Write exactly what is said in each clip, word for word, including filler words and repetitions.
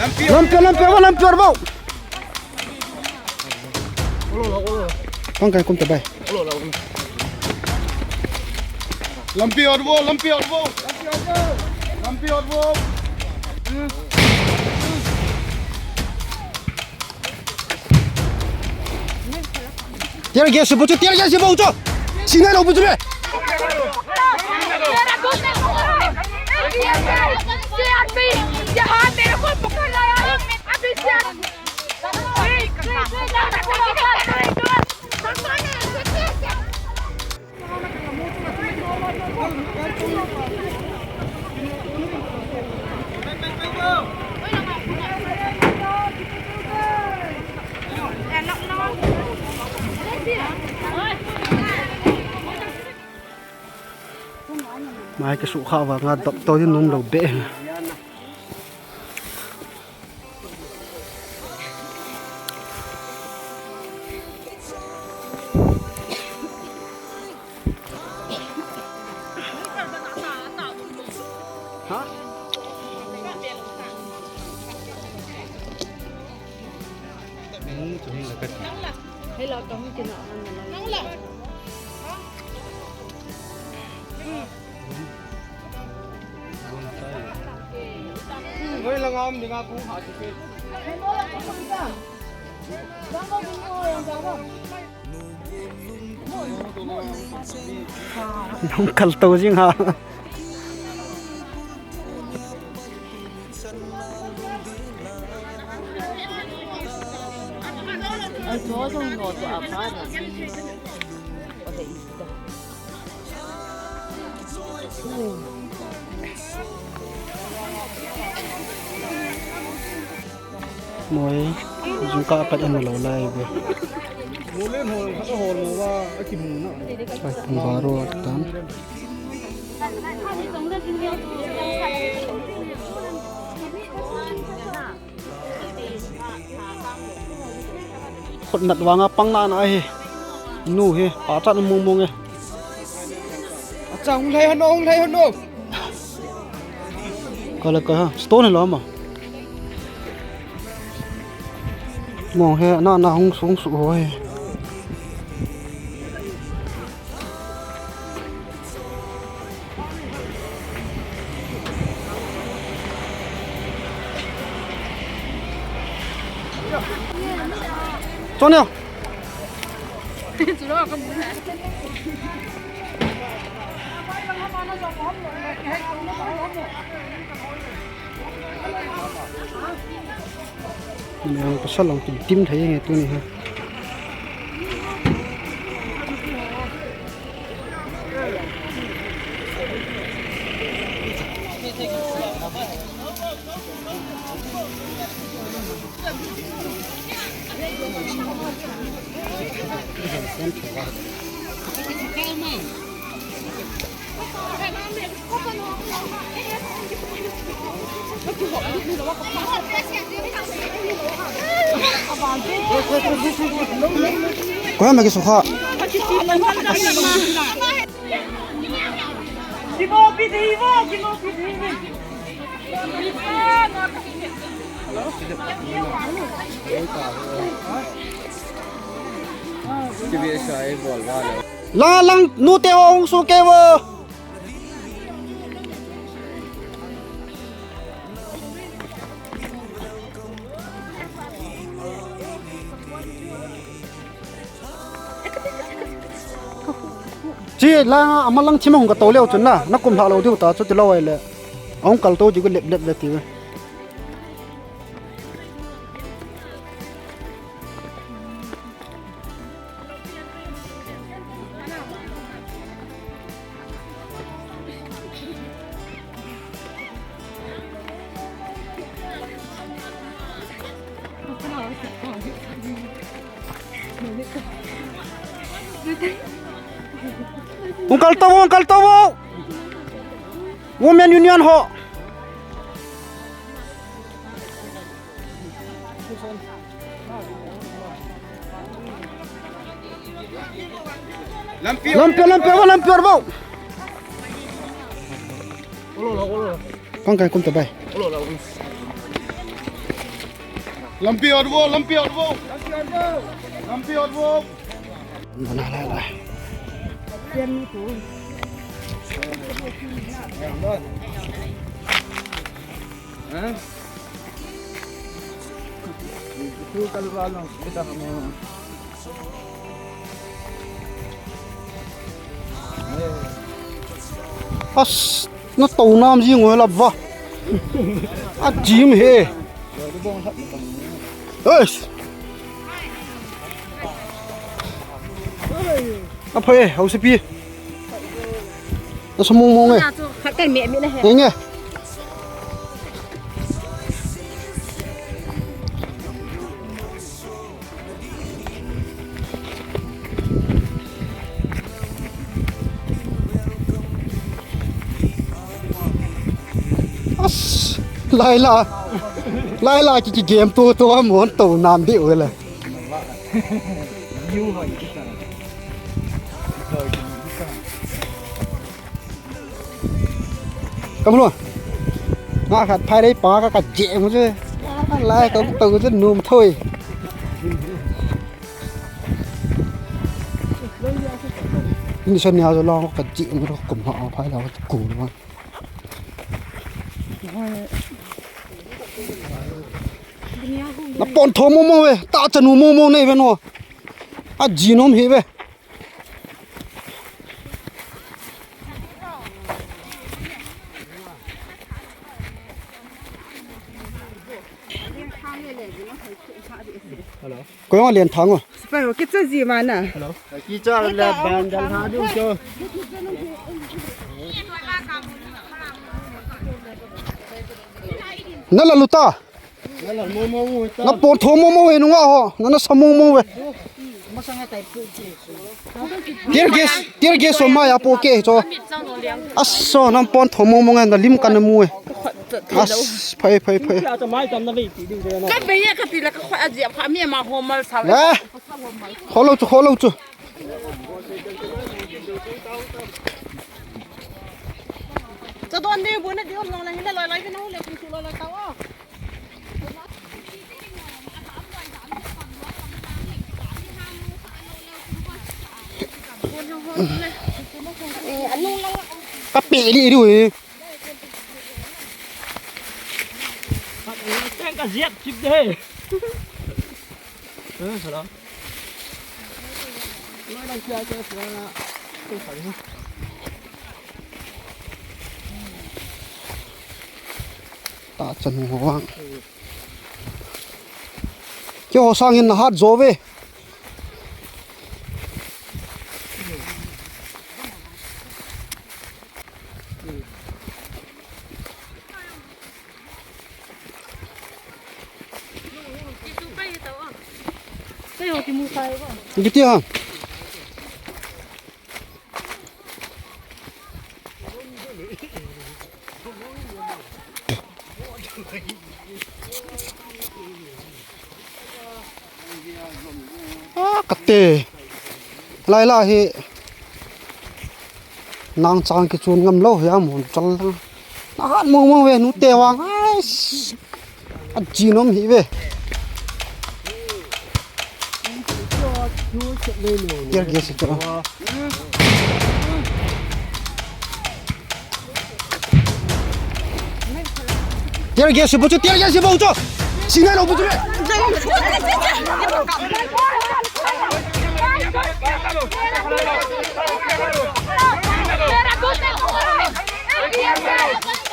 Lampi, lampi, lampi, lampi, lampi. Pang kai kum ta bai. Lampi ot vo, lampi ot vo. Lampi ot vo. Tear gas bu chu, tear gas bu chu. Sinai lou bu chu be. Mai ka su kha va nga dok to din num lo be. Nung kal to jing ha. Moi, jung ka pat en lo lai ve. Ai, pung baro tan. Khut nat vanga pang na na hi. Nu hi, pa chan mong mong e. Acha, hung lai hano, hung lai hano. Kala ka ha, stone lo ma. Mong he, na na hung sung su ho he. Chon ya. Nang pasal lang tim tim thei nge tuni ha. Ko ya ma ki sukha. Lang lang nu te ho hung su ke vo. Chi la ama lang chimong ka to leo chun la, na kum lha lo diu ta chu ti lo ai le. Ong kal to ji ko lep lep le ti. Hung kal to, hung kal to. Women Union ho. Lampi, lampi, lampi, lampi, lampi. Pang kai kum ta bai. Lampi at vo, lampi at vo. Lampi at vo. Lai, lai, lai. As, na tou nam jing ngoi lap va. A jim he. Eish. A phai, hausa pi. Na sa mong mong e. Khat kan mi mi na he. Nge. As, lai la. Lai la ki, ki game to to a mon to nam di u le. Ka bulu. Nga khat phai dei pa ka ka je mu je. Lai ka to je num thoi. Ni san nia jo long ka je mu kum ha phai la ku ma. Na pon tho mo mo ve, ta chanu mo mo nei ve no. A ji nom hi ve. Hello. Ko yong len thang o. Sipai ho, kicha ji ma na. Hello. Kicha le ban dal ha du cho. Na la luta. Na pon tho mo mo e nunga ho. Na na sa mo mo e. Tear gas, tear gas so ma ya po ke cho. Aso na pon tho mo mo e na lim ka na mu e. As, phai, phai, phai. Ka be ya ka ti la ka kho a ji kha mi ma ho mal sa. Eh. Kho lo chu, kho lo chu. Cha don de bu na de lo la hin la loi loi na le ku chu loi loi ta o. Ka pe li ri ui. Ka ziak chip de. Eh, hello. Ta chanu ho vang. Keiho sang hin na hat jo ve. Kiti ha. Ah, kate. Lai la hi. Nang chang kichun ngam lo hi a mun chal lang. Na hat mong mong ve nu te vang. Ais. A ji nom hi ve. Tear gas chu. Tear gas bu chu, tear gas bu chu. Sinai lo bu chu.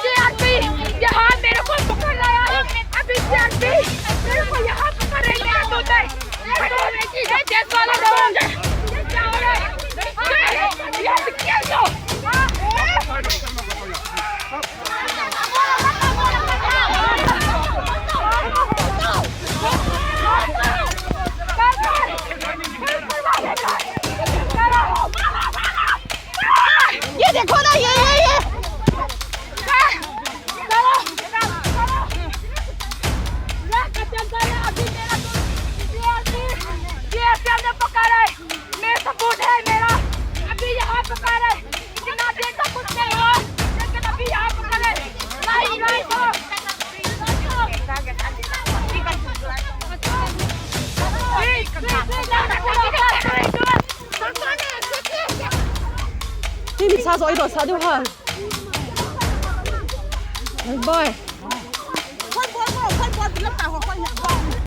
CRP, यहाँ मेरे को पकड़ लाया है। अभी सीआरपी, मेरे को यहाँ पकड़ रहे, मेरा तोता है। ये देखो ना, ये, ये, ये। Himi sa so ido sa diu ha. Bye.